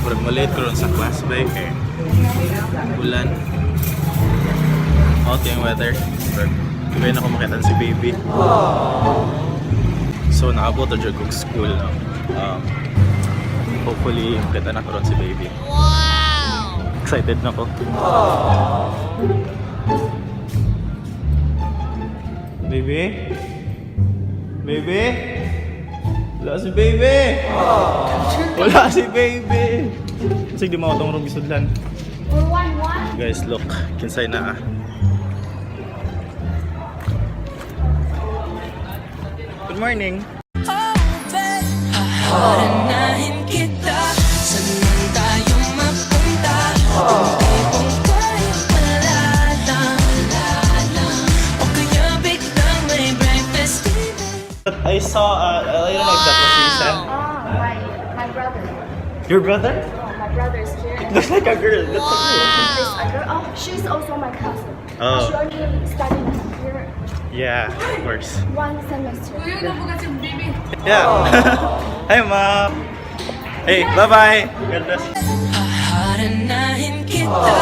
Murag malate ko ron sa class ba kay ulan. Out yung weather. Murag gawin ako makita si baby. So naabot na jud kog school, no. Hopefully makita na ko ron si baby. Wow! Excited na ko. Baby? Baby? Wala si baby! Wala si baby! Sige, di mo ako itong gisudlan. Guys, look. Kinsay na ah. Good morning. Haranahin kita. Saan man tayo mapunta, kung tipong kahit wala lang, wala lang, o kaya biglang may breakfast, baby. I saw, I don't know if that was recent. Ah, my brother. Your brother? Oh, my brother is here. It looks like a girl. That's a girl. It's a girl. Oh, she's also my cousin. Oh. She only studied here Yeah, of course. one semester. Yeah. Hi, Mom. Hey, bye-bye. God bless. Haharanahin kita.